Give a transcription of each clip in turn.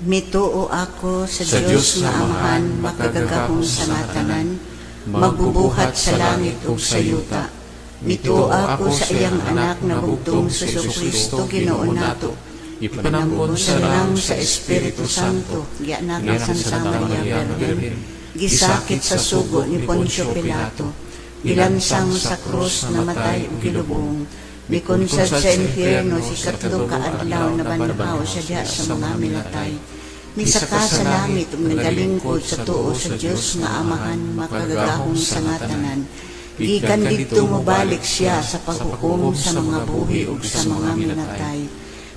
Mituo ako sa Sa Dios Dios nga nga Amahan, Amahan, makagagahom makagagahom sa sa nga tanan, tanan, magbubuhat magbubuhat sa sa langit langit ug ug sa sa yuta. yuta. Mituo Mituo ako ako sa sa iyang iyang anak anak nga nga bugtong bugtong sa si Hesukristo Hesukristo, Ginoo Ginoo nato. nato. Ipanambon Ipanambon sa sa lang lang sa sa Espiritu Espiritu Santo, Santo, gianak ni gianak Santa sa Santa Maria Maria Birhen, Birhen, gisakit gisakit sa sa sugo sugo ni ni Poncio Poncio Pilato, Pilato, gilansang gilansang sa sa krus krus, namatay namatay ug ug gilubong, gilubong, mikonsad mikonsad sa sa impyerno impyerno si sa katlo katlo ka ka adlaw adlaw nabanhaw nabanhaw siya siya diha diha sa sa mga mga milatay. milatay. Misaka Misaka sa sa langit langit ug ug nagalingkod nagalingkod sa sa tuo tuo sa sa Dios Dios nga nga Amahan Amahan, makagagahom makagagahom sa sa nga nga tanan. tanan. Gikan Gikan didto didto mobalik mobalik siya siya sa sa paghukom paghukom sa sa mga mga buhi buhi ug ug sa sa mga mga minatay. minatay.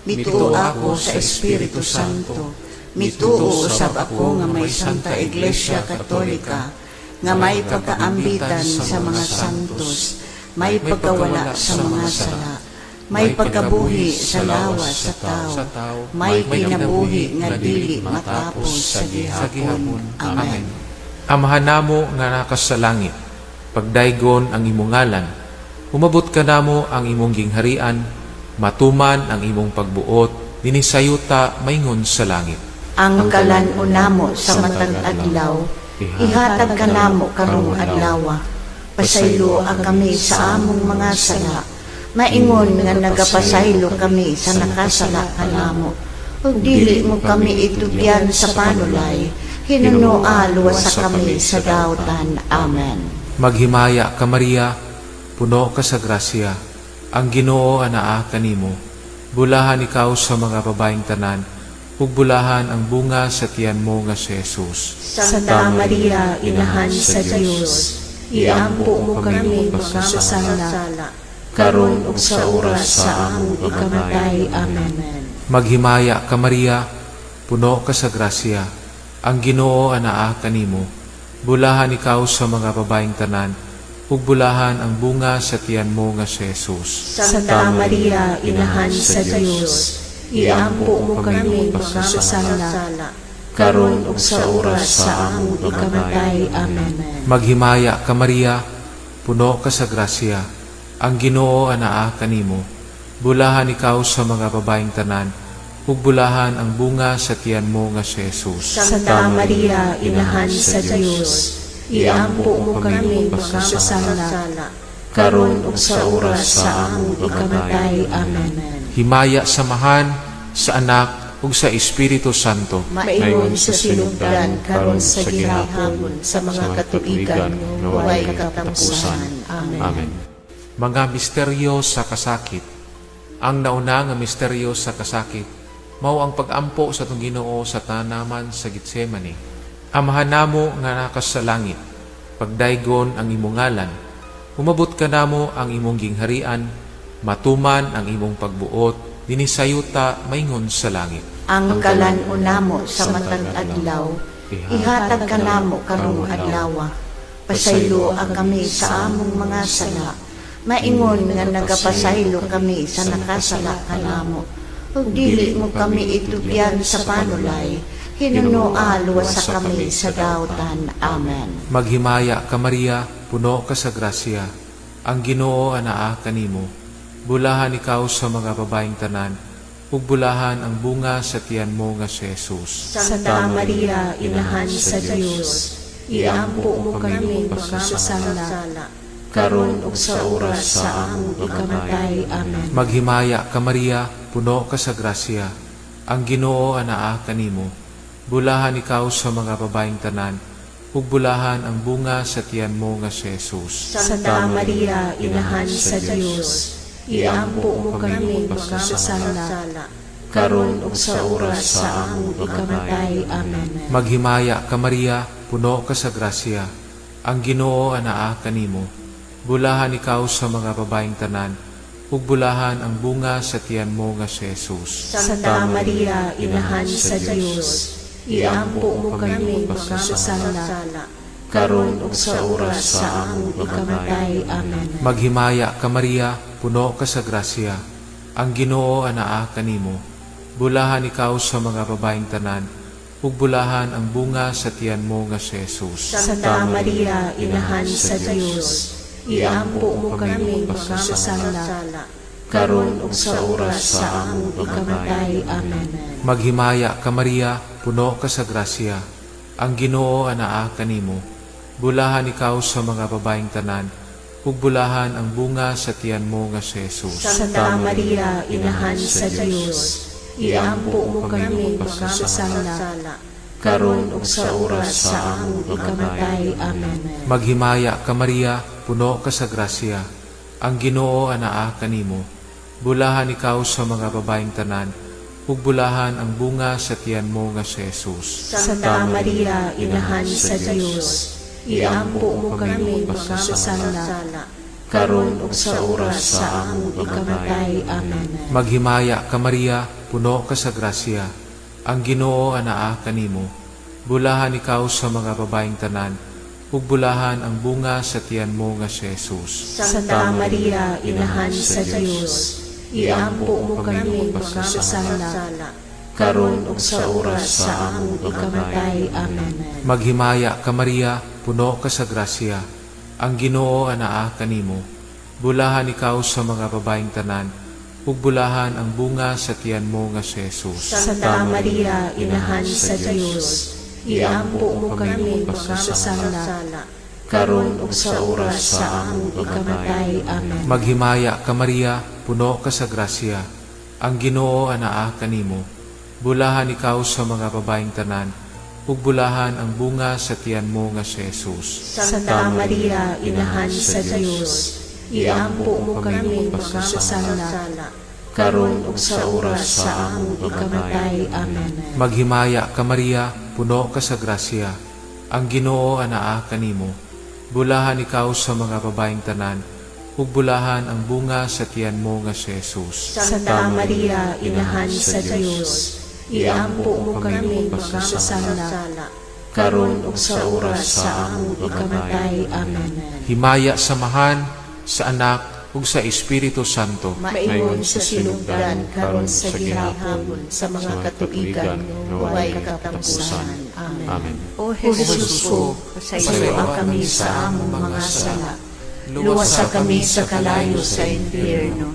Mituo Mituo ako ako sa sa Espiritu Espiritu Santo. Santo. Mituo Mituo usab usab ako ako nga nga may may Santa Santa Iglesia Iglesia Katolika, Katolika, nga nga may may pagkaambitan pagkaambitan sa sa mga mga santos, santos, may may pagkawala pagkawala sa sa mga mga sala, sala, may may pagkabuhi pagkabuhi sa sa lawas lawas sa sa tao, tao, sa tao, may may kinabuhi kinabuhi nga nga dili dili matapos matapos sa sa gihapon. gihapon. Amen. Amen. Amahan namo nga naa sa langit, pagdaygon ang imong ngalan, umabot kanamo ang imong gingharian, matuman ang imong pagbuot dinhi sa yuta maingon sa langit. Ang kalan-on namo sa matag adlaw, ihatag kanamo karong adlaw. Pasayloa kami sa among mga sala, maingon nga nagapasaylo kami sa nakasala kanamo. Ug dili mo kami itugyan sa panulay, hinunoa luwasa kami sa dautan. Amen. Maghimaya ka, Maria, puno ka sa grasya, ang Ginoo anaa kanimo. Bulahan ikaw sa mga babaeng tanan, ug bulahan ang bunga sa tiyan mo nga si Jesus. Santa Maria, Inahan sa Dios, iampo mo kami mga makasala, karon ug sa oras sa among ikamatay. Amen. Maghimaya ka, Maria, puno ka sa grasya, ang Ginoo anaa kanimo. Bulahan ikaw sa mga babaeng tanan, ug bulahan ang bunga sa tiyan mo nga si Jesus. Santa Maria, Inahan sa Dios, iampo mo kami mga makasala, karon ug sa oras sa among ikamatay. Amen. Maghimaya ka, Maria, puno ka sa grasya, ang Ginoo anaa kanimo. Bulahan ikaw sa mga babaeng tanan, ug bulahan ang bunga sa tiyan mo nga si Jesus. Santa Maria, Inahan sa Dios, iampo mo kami mga makasala, karon ug sa oras sa among ikamatay. Amen. Himaya sa Amahan, sa Anak, ug sa Espiritu Santo. Maingon sa sinugdan, karon sa gihapon, sa mga katuigan nga walay katapusan. Amen. Amen. Mga misteryo sa kasakit. Ang nauna nga misteryo sa kasakit, mao ang pagampo sa atong Ginoo sa tanaman sa Getsemane. Amahan namo nga naa ka sa langit, pagdaygon ang imong ngalan, umabot kanamo ang imong gingharian, matuman ang imong pagbuot dinhi sa yuta maingon sa langit. Ang kalan-on namo sa matag adlaw, ihatag kanamo karong adlaw. Pasayloa kami sa among mga sala, maingon nga nagapasaylo kami sa nakasala kanamo. Ug dili mo kami itugyan sa panulay, hinunoa luwasa kami sa dautan. Amen. Maghimaya ka, Maria, puno ka sa grasya, ang Ginoo anaa kanimo. Bulahan ikaw sa mga babaeng tanan, ug bulahan ang bunga sa tiyan mo nga si Jesus. Santa Maria, Inahan sa Dios, iampo mo kami mga makasala, karon ug sa oras sa among ikamatay. Amen. Maghimaya ka, Maria, puno ka sa grasya, ang Ginoo anaa kanimo. Bulahan ikaw sa mga babaeng tanan, ug bulahan ang bunga sa tiyan mo nga si Jesus. Santa Maria, Inahan sa Dios, iampo mo kami mga makasala, karon ug sa oras sa among ikamatay. Amen. Maghimaya ka, Maria, puno ka sa grasya, ang Ginoo anaa kanimo. Bulahan ikaw sa mga babaeng tanan, ug bulahan ang bunga sa tiyan mo nga si Jesus. Santa Maria, Inahan sa Dios, iampo mo kami mga makasala, karon ug sa oras sa among ikamatay. Amen. Maghimaya ka, Maria, puno ka sa grasya, ang Ginoo anaa kanimo. Bulahan ikaw sa mga babaeng tanan, ug bulahan ang bunga sa tiyan mo nga si Jesus. Santa Maria, Inahan sa Dios, iampo mo kami mga makasala, karon ug sa oras sa among ikamatay. Amen. Maghimaya ka, Maria, puno ka sa grasya. Ang Ginoo anaa kanimo. Bulahan ikaw sa mga babaeng tanan, ug bulahan ang bunga sa tiyan mo nga si Jesus. Santa Maria, Inahan sa Dios, iampo mo kami makasasala, karon ug sa oras sa among ikamatay. Amen. Maghimaya ka, Maria, puno ka sa grasya. Ang Ginoo anaa kanimo. Bulahan ikaw sa mga babaeng tanan, ug bulahan ang bunga sa tiyan mo nga si Jesus. Santa Maria, Inahan sa Dios, iampo mo kami makasasala, karon ug sa oras sa among ikamatay. Amen. Maghimaya ka, Maria, puno ka sa grasya. Ang Ginoo anaa kanimo. Bulahan ikaw sa mga babaeng tanan, ug bulahan ang bunga sa tiyan mo nga si Jesus. Santa Maria, Inahan sa Dios, iampo mo kami makasasala, karon ug sa oras sa among ikamatay. Amen. Maghimaya ka, Maria, puno ka sa grasya. Ang Ginoo anaa kanimo. Bulahan ikaw sa mga babaeng tanan, ug bulahan ang bunga sa tiyan mo nga si Jesus. Santa Maria, Inahan sa Dios, iampo mo kami makasasala, karon ug sa oras sa among ikamatay. Amen. Maghimaya ka, Maria, puno ka sa grasya. Ang Ginoo anaa kanimo. Bulahan ikaw sa mga babaeng tanan, ug bulahan ang bunga sa tiyan mo nga si Jesus. Santa Maria, Inahan sa Dios, iampo mo kami makasasala, karon ug sa oras sa among ikamatay. Amen. Maghimaya ka, Maria, puno ka sa grasya. Ang Ginoo anaa kanimo. Bulahan ikaw sa mga babaeng tanan, ug bulahan ang bunga sa tiyan mo nga si Jesus. Santa Maria, Inahan sa Dios, iampo mo kami makasasala, karon ug sa oras sa among ikamatay. Amen. Himaya sa Amahan, sa Anak, ug sa Espiritu Santo. Maingon sa sinugdan, karon sa gihapon, sa mga katuigan nga walay katapusan. Amen. Amen. O Jesus ko, pasayloa kami sa among mga sala. Luwasa kami sa kalayo sa impyerno.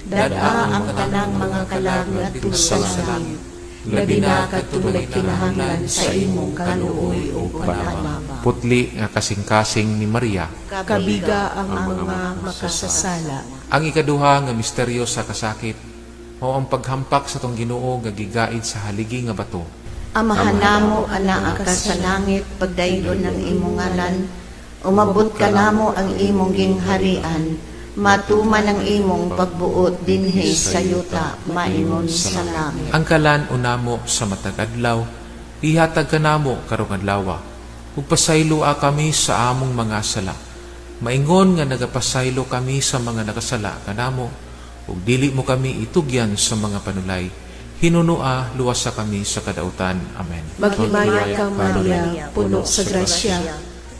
Dad-a ang tanang mga kalag ngadto sa langit. Labi na kadtong nagkinahanglan sa imong kaluoy ug panabang. Putli nga kasing-kasing ni Maria. Kabiga ang mga makasasala. Ang ikaduha nga misteryo sa kasakit mao ang paghampak sa atong Ginoo nga gigaid sa haligi nga bato. Amahan namo, anaa ka sa langit, pagdaygon ang imong ngalan. Umabot kanamo ang imong gingharian. Matuman ang imong pagbuot dinhi sa yuta, maingon sa langit. Ang kalan-on namo sa matag adlaw, ihatag kanamo karong adlaw. Ug pasayloa kami sa among mga sala. Maingon nga nagapasaylo kami sa mga nakasala kanamo, ug dili mo kami itugyan sa mga panulay. Hinunoa, luwasa kami sa kadautan. Amen. Maghimaya ka, Maria, puno sa grasya.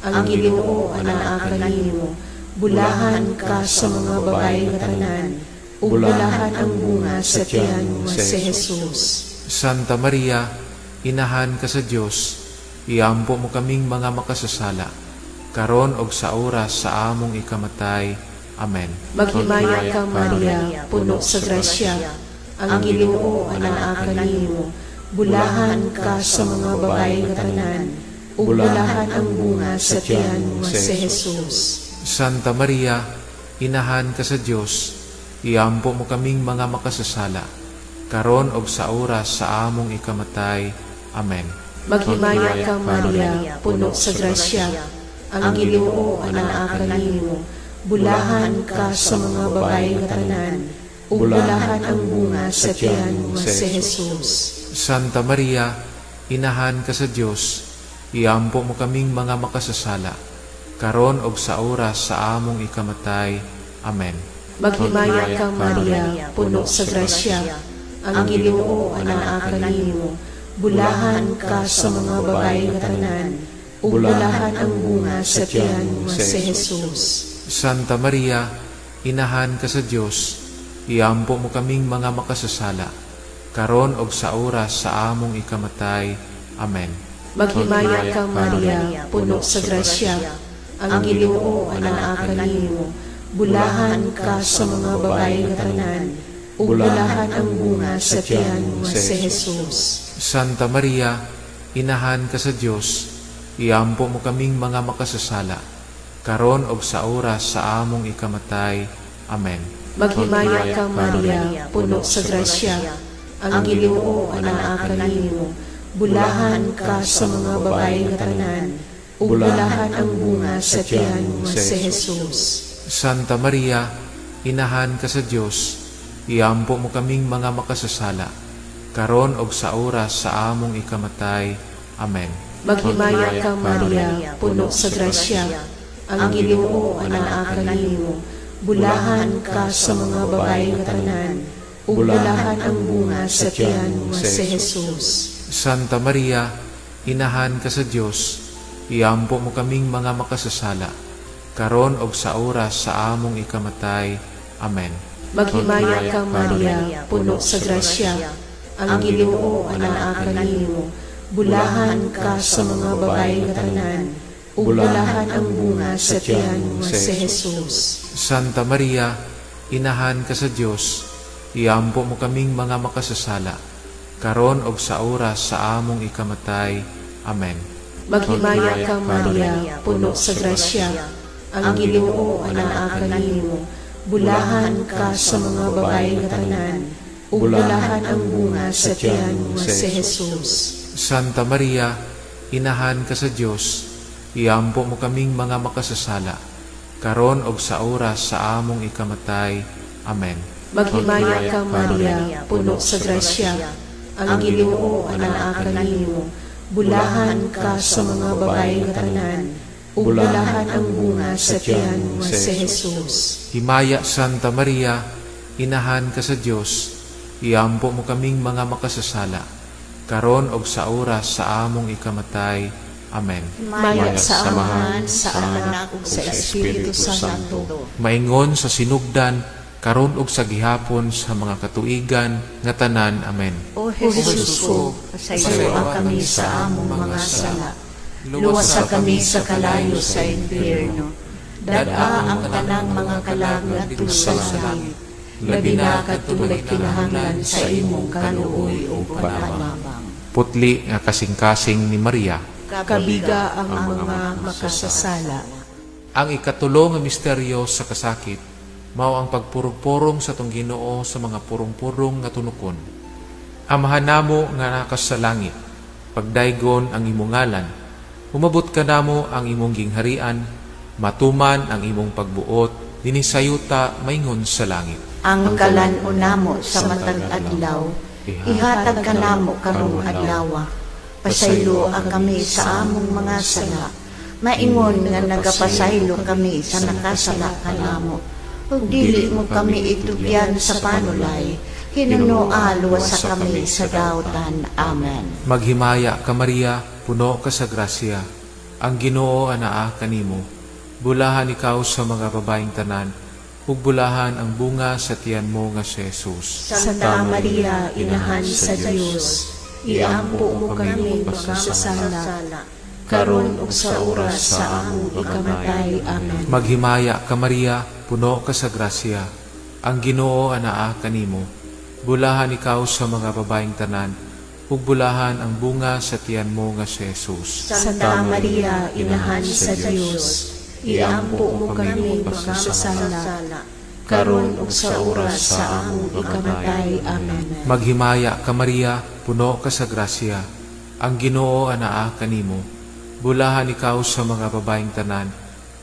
Ang Ginoo anaa kanimo. Bulahan ka sa mga babae nga tanan, ug bulahan ang bunga sa tiyan nga si Jesus. Santa Maria, Inahan ka sa Dios, iampo mo kaming mga makasasala, karon og sa oras sa among ikamatay. Amen. Maghimaya ka, Maria, puno sa grasya. Ang Ginoo anaa kanimo. Bulahan ka sa mga babae nga tanan, ug bulahan ang bunga sa tiyan nga si Jesus. Santa Maria, Inahan ka sa Dios, iampo mo kaming mga makasasala, karon og sa oras sa among ikamatay. Amen. Maghimaya ka, Maria, puno sa grasya. Ang Ginoo anaa kanimo. Bulahan ka sa mga babae nga tanan, ug bulahan ang bunga sa tiyan nga si Jesus. Santa Maria, Inahan ka sa Dios, iampo mo kaming mga makasasala, karon og sa oras sa among ikamatay. Amen. Maghimaya ka, Maria, puno sa grasya. Ang Ginoo anaa kanimo. Bulahan ka sa mga babae nga tanan, ug bulahan ang bunga sa tiyan nga si Jesus. Santa Maria, Inahan ka sa Dios, iampo mo kaming mga makasasala, karon og sa oras sa among ikamatay. Amen. Maghimaya ka, Maria, puno sa grasya. Ang Ginoo anaa kanimo. Bulahan ka sa mga babae nga tanan, ug bulahan ang bunga sa tiyan nga si Jesus. Santa Maria, inahan ka sa Dios, iampo mo kaming mga makasasala, karon og sa oras sa among ikamatay. Amen. Maghimaya ka, Maria, puno sa grasya, ang Ginoo anaa kanimo. Bulahan ka sa mga babae nga tanan, ug bulahan ang bunga sa tiyan nga si Jesus. Santa Maria, inahan ka sa Dios, iampo mo kaming mga makasasala, karon og sa oras sa among ikamatay. Amen. Maghimaya ka, Maria, puno sa grasya, ang Ginoo anaa kanimo. Bulahan ka sa mga babae nga tanan, ug bulahan ang bunga sa tiyan nga si Jesus. Santa Maria, inahan ka sa Dios, iampo mo kaming mga makasasala, karon og sa oras sa among ikamatay. Amen. Maghimaya ka, Maria, puno sa grasya, ang Ginoo anaa kanimo. Bulahan ka sa mga babae nga tanan, ug bulahan ang bunga sa tiyan nga si Jesus. Santa Maria, inahan ka sa Dios, iampo mo kaming mga makasasala, karon og sa oras sa among ikamatay. Amen. Maghimaya ka, Maria, puno sa grasya, ang Ginoo anaa kanimo. Bulahan ka sa mga babae nga tanan, ug bulahan ang bunga sa tiyan nga si Jesus. Santa Maria, inahan ka sa Dios, iampo mo kaming mga makasasala, karon og sa oras sa among ikamatay. Amen. Maghimaya ka, Maria, puno sa grasya, ang Ginoo anaa kanimo. Bulahan ka sa mga babae nga tanan, ug bulahan ang bunga sa tiyan nga si Jesus. Himaya, Santa Maria, inahan ka sa Dios, iampo mo kaming mga makasasala, karon og sa oras sa among ikamatay. Amen. Himaya sa Amahan, sa Anak, ug sa Espiritu Santo. Maingon sa sinugdan, karon og sa gihapon sa mga katuigan nga tanan. Amen. O Jesus ko, pasayloa kami sa among mga sala. Luwasa kami sa kalayo sa impyerno. Dad-a ang tanang mga kalag ngadto sa langit. Labi na kadtong nagkinahanglan sa imong kaluoy ug panabang. Putli nga kasing-kasing ni Maria. Kabiga ang mga makasasala. Ang ikatulo nga misteryo sa kasakit mao ang pagpurong-purong sa atong Ginoo sa mga purong-purong nga tunukon. Amahan namo nga naa ka sa langit, pagdaygon ang imong ngalan. Umabot kanamo ang imong gingharian, matuman ang imong pagbuot dinhi sa yuta maingon sa langit. Ang kalan-on namo sa matag adlaw, ihatag kanamo karong adlawa. Pasayloa kami sa among mga sala. Maingon nga nagapasaylo kami sa nakasala kanamo. Ug dili mo kami itugyan sa panulay, hinunoa luwasa kami sa dautan. Amen. Maghimaya ka, Maria, puno ka sa grasya. Ang Ginoo anaa kanimo. Bulahan ikaw sa mga babaeng tanan, ug bulahan ang bunga sa tiyan mo nga si Jesus. Santa Maria, inahan sa Dios, iampo mo kami makasasala, karon ug sa oras sa among ikamatay. Amen. Maghimaya ka, Maria, puno ka sa grasya. Ang Ginoo anaa kanimo. Bulahan ikaw sa mga babaeng tanan, ug bulahan ang bunga sa tiyan mo nga si Jesus. Santa Maria, inahan sa Dios, iampo mo kami makasasala, karon ug sa oras sa among ikamatay. Amen. Maghimaya ka, Maria, puno ka sa grasya. Ang Ginoo anaa kanimo. Bulahan ikaw sa mga babaeng tanan,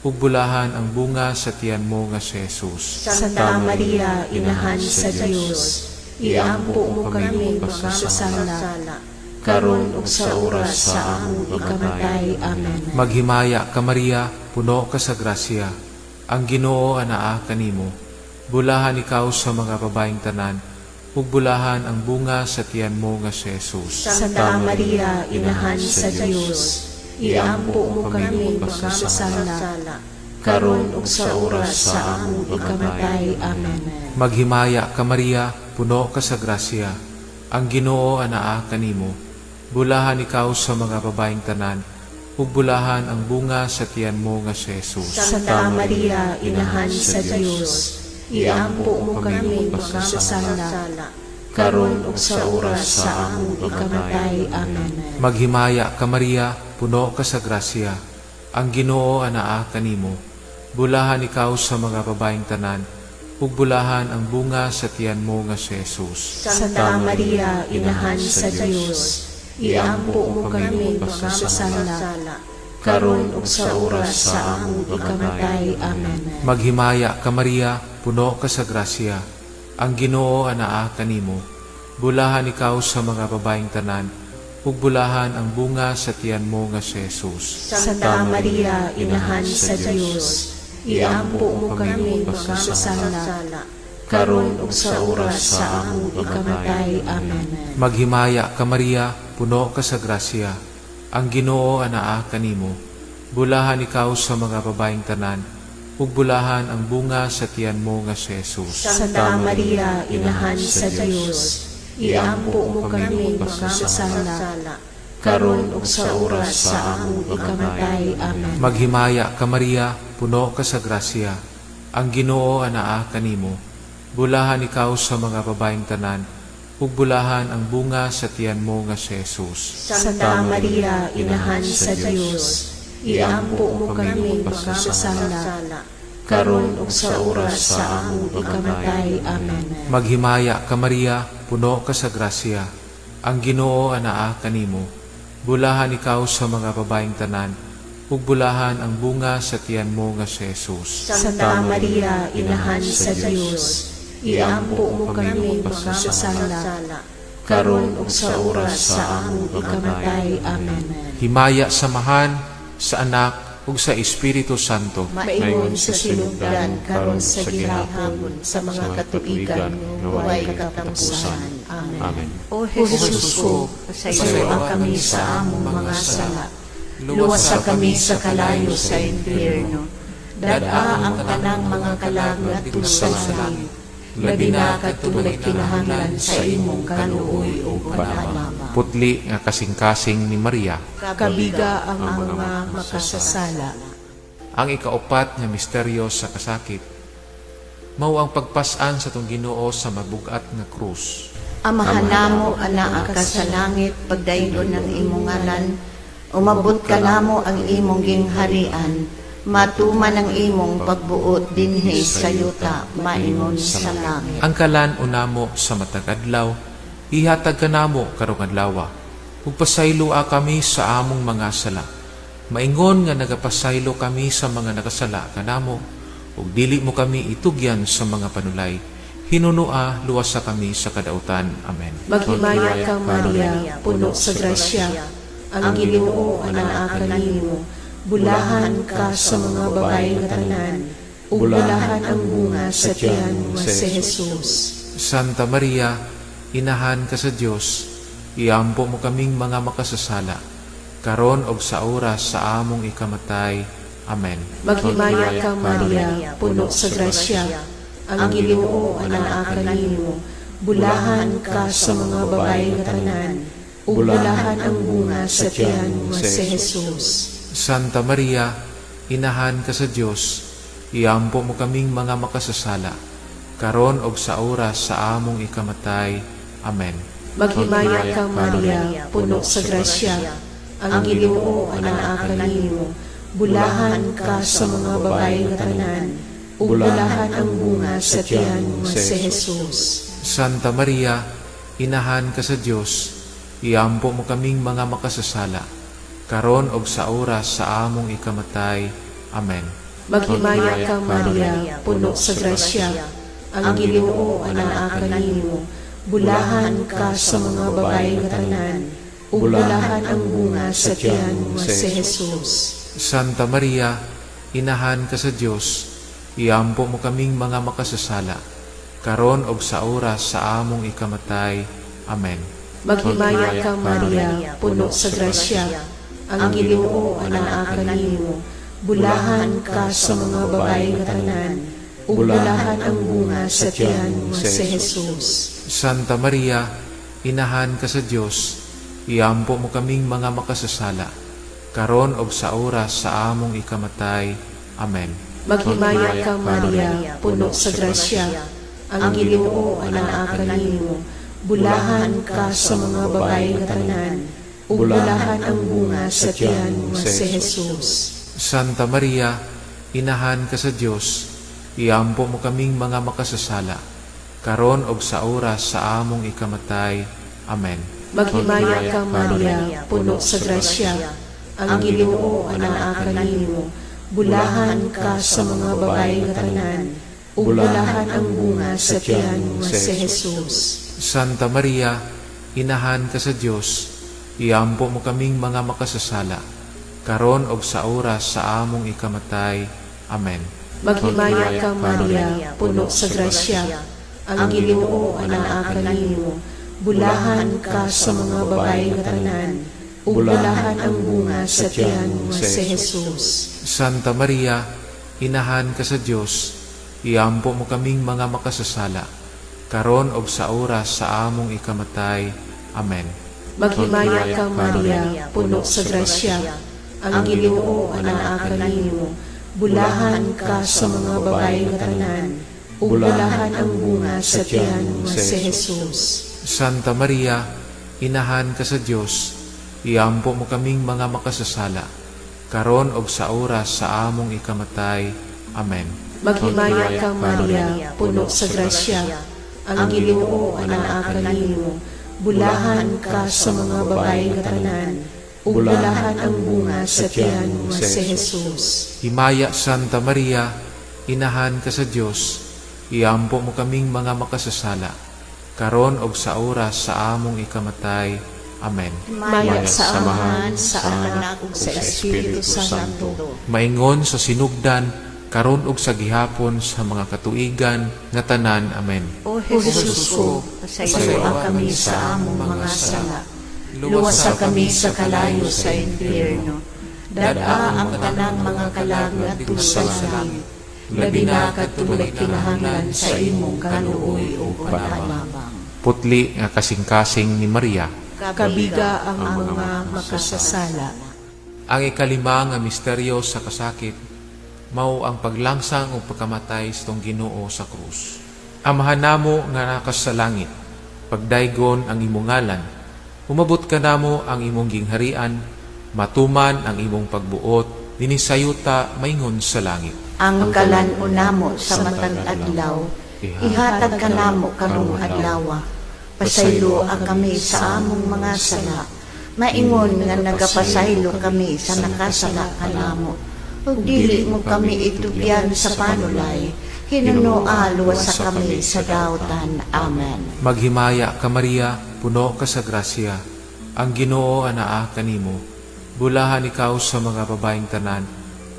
ug bulahan ang bunga sa tiyan mo nga si Jesus. Santa Maria, inahan sa Dios, iampo mo kami makasasala, karon ug sa oras sa among ikamatay. Amen. Maghimaya ka, Maria, puno ka sa grasya. Ang Ginoo anaa kanimo. Bulahan ikaw sa mga babaeng tanan, ug bulahan ang bunga sa tiyan mo nga si Jesus. Santa Maria, inahan sa Dios, iampo mo kami makasasala, karon ug sa oras sa among ikamatay. Amen. Maghimaya ka, Maria, puno ka sa grasya. Ang Ginoo anaa kanimo. Bulahan ikaw sa mga babaeng tanan, ug bulahan ang bunga sa tiyan mo nga si Jesus. Santa Maria, Inahan sa Dios, iampo mo kami makasasala, karon ug sa oras sa among ikamatay. Amen. Maghimaya ka, Maria, puno ka sa grasya. Ang Ginoo anaa kanimo. Bulahan ikaw sa mga babaeng tanan, ug bulahan ang bunga sa tiyan mo nga si Jesus. Santa Maria, Inahan sa Dios, iampo mo kami makasasala, karon ug sa oras sa among ikamatay. Amen. Maghimaya ka, Maria, puno ka sa grasya. Ang Ginoo anaa kanimo. Bulahan ikaw sa mga babaeng tanan, ug bulahan ang bunga sa tiyan mo nga si Jesus. Santa Maria, Inahan sa Dios, iampo mo kami makasasala, karon ug sa oras sa among ikamatay. Amen. Maghimaya ka, Maria, puno ka sa grasya. Ang Ginoo anaa kanimo. Bulahan ikaw sa mga babaeng tanan, ug bulahan ang bunga sa tiyan mo nga si Jesus. Santa Maria, Inahan sa Dios, iampo mo kami makasasala, karon ug sa oras sa among ikamatay. Amen. Maghimaya ka, Maria, puno ka sa grasya. Ang Ginoo anaa kanimo. Bulahan ikaw sa mga babaeng tanan, ug bulahan ang bunga sa tiyan mo nga si Jesus. Santa Maria, Inahan sa Dios, iampo mo kami makasasala, karon ug sa oras sa among ikamatay. Amen. Maghimaya ka, Maria, puno ka sa grasya. Ang Ginoo anaa kanimo. Bulahan ikaw sa mga babaeng tanan, ug bulahan ang bunga sa tiyan mo nga si Jesus. Santa Maria, Inahan sa Dios, iampo mo kami makasasala, karon ug sa oras sa among ikamatay. Amen. Himaya sa Amahan, sa Anak, ug sa Espiritu Santo. Maingon sa sinugdan, karon sa gihapon, sa mga katuigan nga way katapusan. Amen. Amen. O Jesus ko, pasayloa kami sa among mga sala. Luwasa kami sa kalayo sa impyerno. Dad-a ang tanang mga kalag ngadto sa langit. Labi na kadtong nagkinahanglan sa imong kaluoy ug panalama. Putli nga kasing-kasing ni Maria. Kabiga ang mga makasasala. Ang ikaupat nga misteryo sa kasakit, mao ang pagpas-an sa atong Ginoo sa mabugat nga krus. Amahan namo, anaa ka sa langit, pagdaygon ang imong ngalan. Umabot ka namo ang imong gingharian. Matuman ang imong pagbuot dinhi sa yuta, maingon sa langit. Ang kalan-on namo sa matag adlaw, ihatag kanamo karong adlawa. Ug pasayloa kami sa among mga sala. Maingon nga nagapasaylo kami sa mga nakasala kanamo, ug dili mo kami itugyan sa mga panulay. Hinunoa, luwasa kami sa kadautan. Amen. Maghimaya ka, Maria, puno sa grasya. Ang Ginoo anaa kanimo. Bulahan ka sa mga babae nga tanan, ug bulahan ang bunga sa tiyan nga si Jesus. Santa Maria, Inahan ka sa Dios, iampo mo kaming mga makasasala, karon og sa oras sa among ikamatay. Amen. Maghimaya ka, Maria, puno sa grasya. Ang Ginoo anaa kanimo. Bulahan ka sa mga babae nga tanan, ug bulahan ang bunga sa tiyan nga si Jesus. Santa Maria, Inahan ka sa Dios, iampo mo kaming mga makasasala, karon og sa oras sa among ikamatay. Amen. Maghimaya ka, Maria, puno sa grasya. Ang Ginoo anaa kanimo. Bulahan ka sa mga babae nga tanan, ug bulahan ang bunga sa tiyan nga si Jesus. Santa Maria, Inahan ka sa Dios, iampo mo kaming mga makasasala, karon og sa oras sa among ikamatay. Amen. Maghimaya ka, Maria, puno sa grasya. Ang Ginoo anaa kanimo. Bulahan ka sa mga babae nga tanan, ug bulahan ang bunga sa tiyan nga si Jesus. Santa Maria, Inahan ka sa Dios, iampo mo kaming mga makasasala, karon og sa oras sa among ikamatay. Amen. Maghimaya ka, Maria, puno sa grasya. Ang Ginoo anaa kanimo. Bulahan ka sa mga babae nga tanan, ug bulahan ang bunga sa tiyan nga si Jesus. Santa Maria, Inahan ka sa Dios, iampo mo kaming mga makasasala, karon ug sa oras sa among ikamatay. Amen. Maghimaya ka, Maria, puno sa grasya, ang Ginoo anaa kanimo. Bulahan ka sa mga babae nga tanan, ug bulahan ang bunga sa tiyan nga si Jesus. Santa Maria, inahan ka sa Dios, iampo mo kaming mga makasasala, karon ug sa oras sa among ikamatay. Amen. Maghimaya ka, Maria, puno sa grasya, ang Ginoo anaa kanimo. Bulahan ka sa mga babae nga tanan, ug bulahan ang bunga sa tiyan nga si Jesus. Santa Maria, inahan ka sa Dios, iampo mo kaming mga makasasala, karon ug sa oras sa among ikamatay. Amen. Maghimaya ka, Maria, puno sa grasya, ang Ginoo anaa kanimo. Bulahan ka sa mga babae nga tanan, ug bulahan ang bunga sa tiyan nga si Jesus. Santa Maria, inahan ka sa Dios, iampo mo kaming mga makasasala, karon ug sa oras sa among ikamatay. Amen. Maghimaya ka, Maria, puno sa grasya, ang Ginoo anaa kanimo. Bulahan ka sa mga babae nga tanan, ug bulahan ang bunga sa tiyan nga si Jesus. Santa Maria, inahan ka sa Dios, iampo mo kaming mga makasasala, karon ug sa oras sa among ikamatay. Amen. Maghimaya ka, Maria, puno sa grasya, ang Ginoo anaa kanimo. Bulahan ka sa mga babae nga tanan, ug bulahan ang bunga sa tiyan nga si Jesus. Himaya, Santa Maria, inahan ka sa Dios, iampo mo kaming mga makasasala, karon ug sa oras sa among ikamatay. Amen. Himaya sa Amahan, sa Anak, ug sa Espiritu Santo. Maingon sa sinugdan, karon ug sa gihapon sa mga katuigan nga tanan. Amen. O Jesus ko, pasayloa kami sa among mga sala. Luwasa kami sa kalayo sa impyerno. Dad-a ang tanang mga kalag ngadto sa langit. Labi na kadtong nagkinahanglan sa imong kaluoy ug panabang. Putli nga kasing-kasing ni Maria. Kabiga ang mga makasasala. Ang ikalima nga misteryo sa kasakit mao ang paglangsang ug pagkamatay sa atong Ginoo sa krus. Amahan namo nga naa ka sa langit, pagdaygon ang imong ngalan. Umabot kanamo ang imong gingharian, matuman ang imong pagbuot dinhi sa yuta maingon sa langit. Ang kalan-on namo sa matag adlaw, ihatag kanamo karong adlawa. Pasayloa kami sa among mga sala. Maingon nga nagapasaylo kami sa nakasala kanamo. Ug dili mo kami itugyan sa panulay, hinunoa luwasa kami sa dautan. Amen. Maghimaya ka, Maria, puno ka sa grasya. Ang Ginoo anaa kanimo. Bulahan ikaw sa mga babaeng tanan,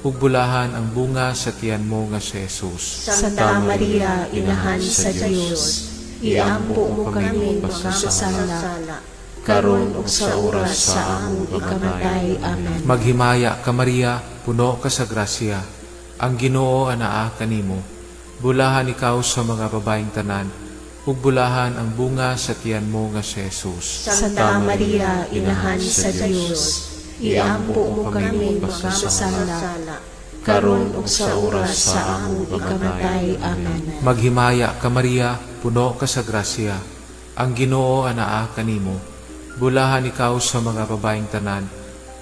ug bulahan ang bunga sa tiyan mo nga si Jesus. Santa Maria, inahan sa Dios, iampo mo kami makasasala, karon ug sa oras sa among ikamatay. Amen. Maghimaya ka, Maria, puno ka sa grasya. Ang Ginoo anaa kanimo. Bulahan ikaw sa mga babaeng tanan, ug bulahan ang bunga sa tiyan mo nga si Jesus. Santa Maria, inahan sa Dios, iampo mo kami makasasala, karon ug sa oras sa among ikamatay. Amen. Maghimaya ka, Maria, puno ka sa grasya. Ang Ginoo anaa kanimo. Bulahan ikaw sa mga babaeng tanan,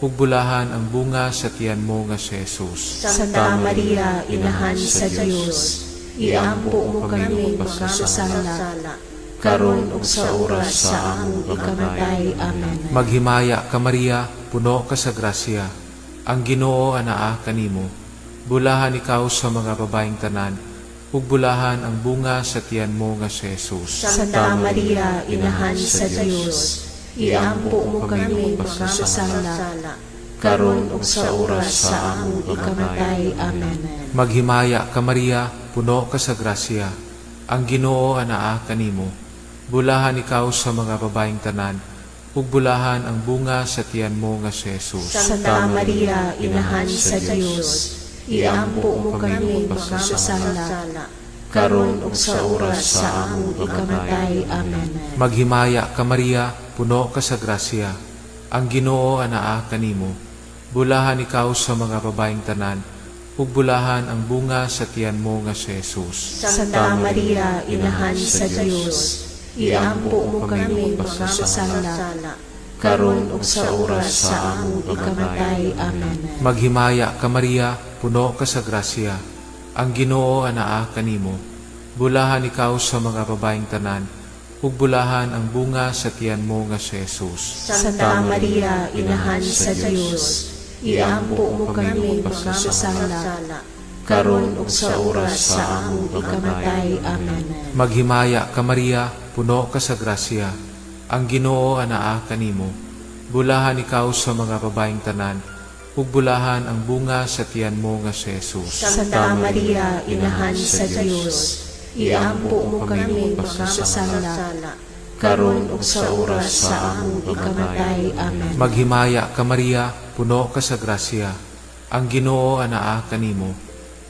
ug bulahan ang bunga sa tiyan mo nga si Jesus. Santa Maria, inahan sa Dios, iampo mo kami makasasala, karon ug sa oras sa among ikamatay. Amen. Maghimaya ka, Maria, puno ka sa grasya. Ang Ginoo anaa kanimo. Bulahan ikaw sa mga babaeng tanan, ug bulahan ang bunga sa tiyan mo nga si Jesus. Santa Maria, inahan sa Dios, iampo mo kami makasasala, karon ug sa oras sa among ikamatay. Amen. Maghimaya ka, Maria, puno ka sa grasya. Ang Ginoo anaa kanimo. Bulahan ikaw sa mga babaeng tanan, ug bulahan ang bunga sa tiyan mo nga si Jesus. Santa Maria, inahan sa Dios, iampo mo kami makasasala, karon ug sa oras sa among ikamatay. Amen. Maghimaya ka, Maria, puno ka sa grasya. Ang Ginoo anaa kanimo. Bulahan ikaw sa mga babaeng tanan, ug bulahan ang bunga sa tiyan mo nga si Jesus. Santa Maria, Inahan sa Dios, iampo mo kami mga makasasala, karon ug sa oras sa among ikamatay. Amen. Maghimaya ka, Maria, puno ka sa grasya. Ang Ginoo anaa kanimo. Bulahan ikaw sa mga babaeng tanan, ug bulahan ang bunga sa tiyan mo nga si Jesus. Santa Maria, Inahan sa Dios, iampo mo kami mga makasasala, karon ug sa oras sa among ikamatay. Amen. Maghimaya ka, Maria, puno ka sa grasya. Ang Ginoo anaa kanimo. Bulahan ikaw sa mga babaeng tanan, ug bulahan ang bunga sa tiyan mo nga si Jesus. Santa Maria, Inahan sa Dios, iampo mo kami mga makasasala, karon ug sa oras sa among ikamatay. Amen. Maghimaya ka, Maria, puno ka sa grasya. Ang Ginoo anaa kanimo.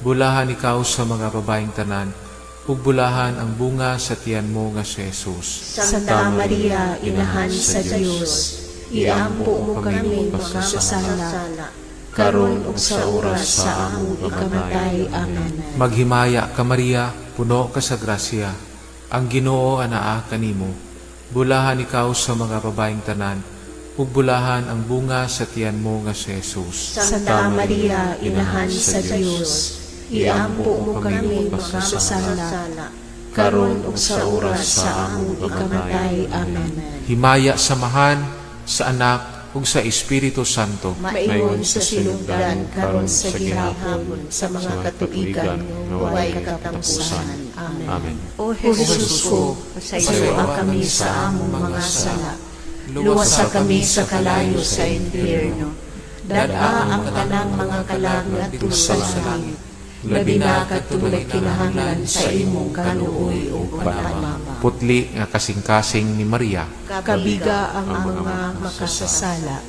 Bulahan ikaw sa mga babaeng tanan, ug bulahan ang bunga sa tiyan mo nga si Jesus. Santa Maria, Inahan sa Dios, iampo mo kami mga makasasala, karon ug sa oras sa among ikamatay. Amen. Maghimaya ka, Maria, puno ka sa grasya. Ang Ginoo anaa kanimo. Bulahan ikaw sa mga babaeng tanan, ug bulahan ang bunga sa tiyan mo nga si Jesus. Santa Maria, Inahan sa Dios, iampo mo kami mga makasasala, karon ug sa oras sa among ikamatay. Amen. Himaya sa Amahan, sa Anak, ug sa Espiritu Santo. Maingon sa sinugdan, karon sa gihapon, sa mga katuigan nga walay katapusan. Amen. Amen. O Jesus ko, pasayloa kami sa among mga sala. Luwasa kami sa kalayo sa impyerno. Dad-a ang tanang mga kalag ngadto sa langit. Labi na kadtong nagkinahanglan sa imong kaluoy ug panabang. Putli nga kasing-kasing ni Maria. Kabiga ang mga makasasala.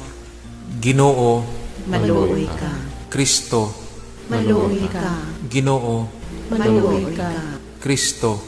Ginoo, Maluoy ka. Kristo, Maluoy ka. Ginoo, Maluoy ka. Kristo,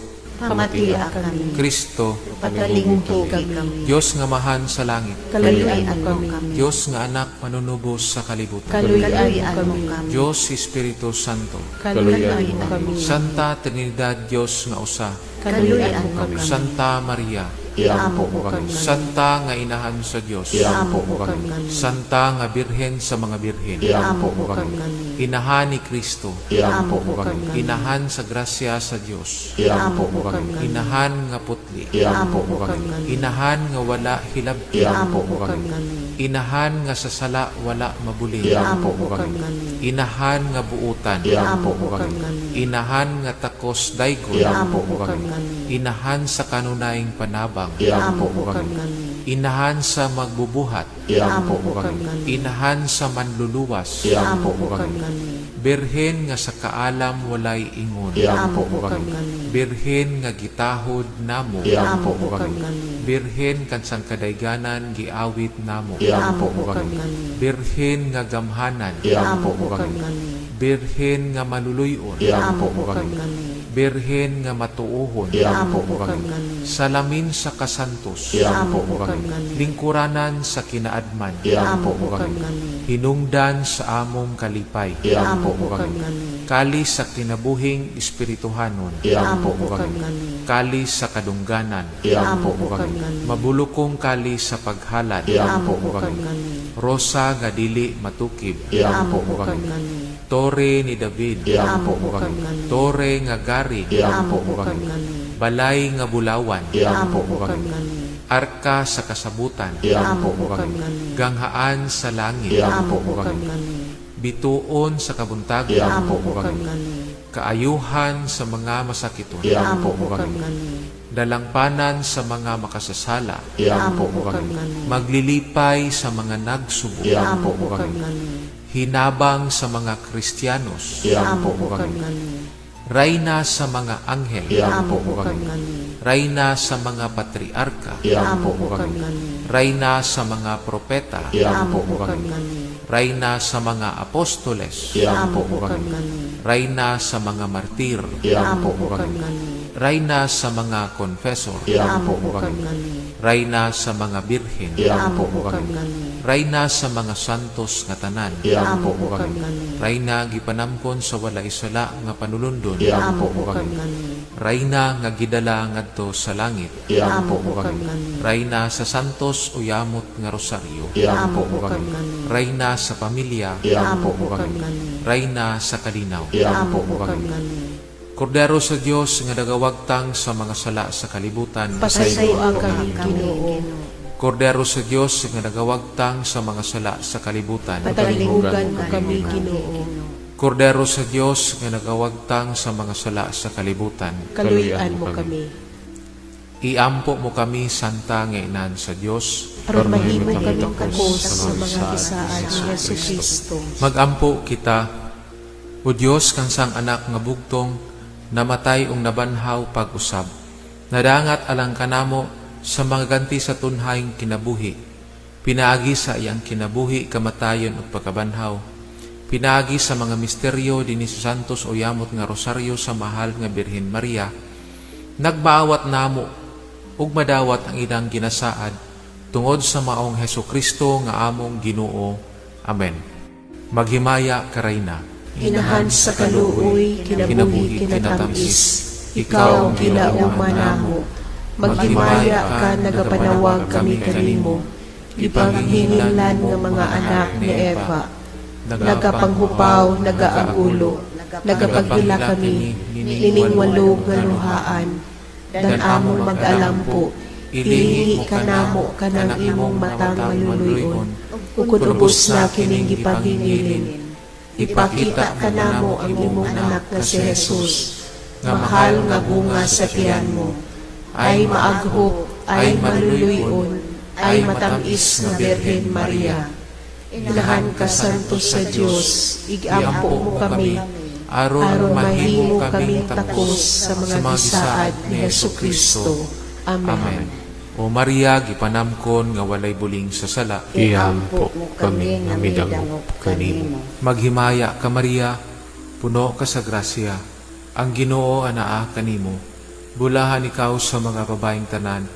Pamatia kami. Kristo, Patalinghugi kami. Dios nga Amahan sa langit, Kaluy-an mo kami. Dios nga Anak manunubos sa kalibutan, Kaluy-an mo Kaluy-an mo kami. kami. Dios Espiritu Santo, Kaluy-an mo kami. Santa Trinidad, Dios nga usa, Kaluy-an mo kami. Santa Maria, Iampo mo kami. Santa nga Inahan sa Dios, Iampo mo kami. Santa nga Birhen sa mga birhen, Iampo mo kami. Inahan ni Kristo, Iampo mo kami. Inahan sa grasya sa Dios, Iampo mo kami. Inahan nga putli, Iampo mo kami. Inahan nga wala hilabti, Iampo mo kami. Inahan nga sa sala wala mabuli, Iampo mo kami. Inahan nga buutan, Iampo mo kami. Inahan nga takos daygon, Iampo mo kami. Inahan sa kanunayng panabang, Iampo mo kami. Inahan sa magbubuhat, Iampo mo kami. Inahan sa manluluwas, Iampo mo kami. Birhen nga sa kaalam walay ingon, Iampo mo kami. Birhen nga gitahod namo, Iampo mo kami. Birhen kan sangkadayganan giawit namo, Iampo mo kami. Birhen nga gamhanan, Iampo mo kami. Birhen nga maluluyon, Iampo mo kami. Birhen nga matuohon, Iampo mo kami. Salamin sa kasantos, Iampo mo kami. Lingkuranan sa kinaadman, Iampo mo kami. Hinungdan sa among kalipay, Iampo mo kami. Kalis sa kinabuhing espirituhanon, Iampo mo kami. Kalis sa kadungganan, Iampo mo kami. Mabulukong kalis sa paghalad, Iampo mo kami. Rosa nga dili matukib, Iampo mo kami. Tore ni David, Iampo mo kami. Tore nga gari, Iampo mo kami. Balay nga bulawan, Iampo mo kami. Arka sa kasabutan, Iampo mo kami. Ganghaan sa langit, Iampo mo kami. Bituon sa kabuntagon, Iampo mo kami. Kaayuhan sa mga masakiton, Iampo mo kami. Dalangpanan sa mga makasasala, Iampo mo kami. Maglilipay sa mga nagsubo, Iampo mo kami. Hinabang sa mga Kristiyanos, Iampo mo kami. Rayna sa mga anghel, Iampo mo kami. Rayna sa mga patriarka, Iampo mo kami. Rayna sa mga propeta, Iampo mo kami. Rayna sa mga apostoles, Iampo mo kami. Rayna sa mga martir, Iampo mo kami. Rayna sa mga confessor, Iampo mo kami. Rayna sa mga birhen, Iampo mo kami. Rayna sa mga santos nga tanan. Iampo mo kami. Rayna gipanamkon sa walay sala nga panulundon. Iampo mo kami. Rayna nga gidala ngadto sa langit. Iampo mo kami. Rayna sa santos o yamot nga rosaryo. Iampo mo kami. Rayna sa pamilya. Iampo mo kami. Rayna sa kalinaw. Iampo mo kami. Kordero sa Dios nga nagawagtang sa mga sala sa kalibutan. Pasayloa kami, Ginoo. Kordero sa Dios nga nagawagtang sa mga sala sa kalibutan. Patalinghugan mo kami, Ginoo. Kordero sa Dios nga nagawagtang sa mga sala sa kalibutan. Kaluy-an mo kami. Iampo mo kami, Santa nga Inahan sa Dios. Aron mahimo kaming takos sa mga gisaad ni Hesus Kristo. Magampo kita. O Dios kan sang anak nga bugtong namatay ug nabanhaw pag-usab. Nadangat alang kanamo sa mga ganti sa tunhayng kinabuhi. Pinaagi sa iyang kinabuhi, kamatayon ug pagkabanhaw. Pinaagi sa mga misteryo dinhi sa Santos o Yamot nga Rosaryo sa mahal nga Birhen Maria. Nagmaawat namo ug madawat ang ilang ginasaad tungod sa maong Hesus Kristo nga among Ginoo. Amen. Maghimaya ka, Reyna. Inahan sa kaluoy, kinabuhi, kinatamis. Ikaw ang gilauman namo. Maghimaya ka, nagapanawag kami kanimo. Gipanghinginlan nga mga anak ni Eva. Nagapanghupaw, nagaagulo, nagapaghila kami, nining walo nga luhaan. Dan among mag-alampo, ilingi ka namo kanang imong matang maluluy-on. Ug kun ubos na kining gipaghingilin, ipakita ka namo ang imong anak nga si Jesus, mahal nga bunga sa tiyan mo. Ay maaghok, ay maluluy-on, ay matamis nga Birhen Maria. Inahan ka santo sa Dios, igampo mo kami, aron aron mahimo mahimo kaming takos sa mga gisaad ni Hesus Kristo. Amen. Amen. O Maria, gipanamkon nga walay buling sa sala. Iampo mo kami nga midangop kanimo. Maghimaya ka, Maria, puno ka sa grasya. Ang Ginoo anaa kanimo. Bulahan ikaw sa mga babaeng tanan,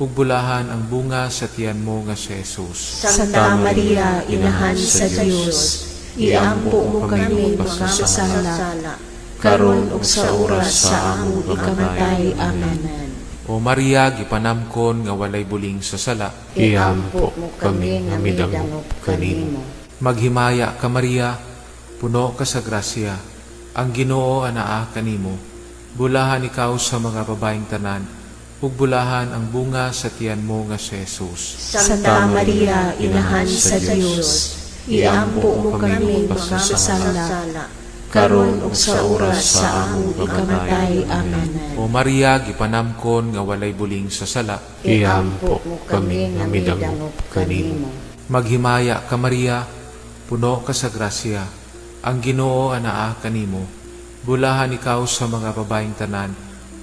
ug bulahan ang bunga sa tiyan mo nga si Jesus. Santa Maria, Inahan sa Dios, iampo mo kami mga makasala, karon ug sa oras sa among ikamatay. Amen. O Maria, gipanamkon nga walay buling sa sala. Iampo mo kami nga midangop kanimo. Maghimaya ka, Maria, puno ka sa grasya. Ang Ginoo anaa kanimo. Bulahan ikaw sa mga babaeng tanan, ug bulahan ang bunga sa tiyan mo nga si Jesus. Santa Maria, Inahan sa Dios, iampo mo kami mga makasala, karon ug sa oras sa among ikamatay. Amen. O Maria, gipanamkon nga walay buling sa sala. Iampo mo kami nga midangop kanimo. Maghimaya ka, Maria, puno ka sa grasya. Ang Ginoo anaa kanimo. Bulahan ikaw sa mga babaeng tanan,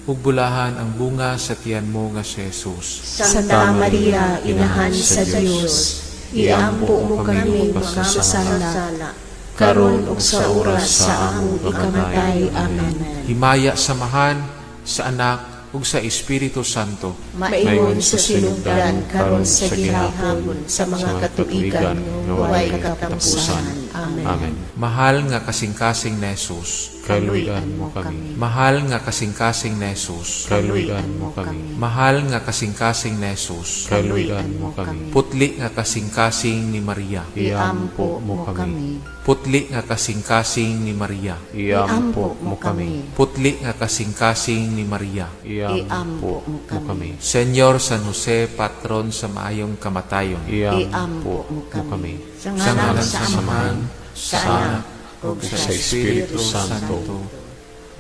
ug bulahan ang bunga sa tiyan mo nga si Jesus. Santa Maria, Inahan sa Dios, iampo mo kami mga makasala, karon ug sa oras sa among ikamatay. Amen. Himaya sa Amahan, sa Anak, ug sa Espiritu Santo. Maingon sa sinugdan, karon sa gihapon, sa mga katuigan nga way katapusan. Amen. Amen. Mahal nga kasing-kasing ni Jesus. Kaluy-an mo kami. Mahal nga kasing-kasing ni Jesus. Kaluy-an mo kami. Mahal nga kasing-kasing ni Jesus. Kaluy-an mo kami. Putli nga kasing-kasing ni Maria. Iampo mo kami. Putli nga kasing-kasing ni Maria. Iampo mo kami. Putli nga kasing-kasing ni Maria. Iampo mo kami. Senyor San Jose, patron sa maayong kamatayon. Iampo mo kami. Sa Sa ngalan ngalan sa sa Amahan, Amahan, sa Anak, ug Sa Espiritu Santo.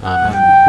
Amen.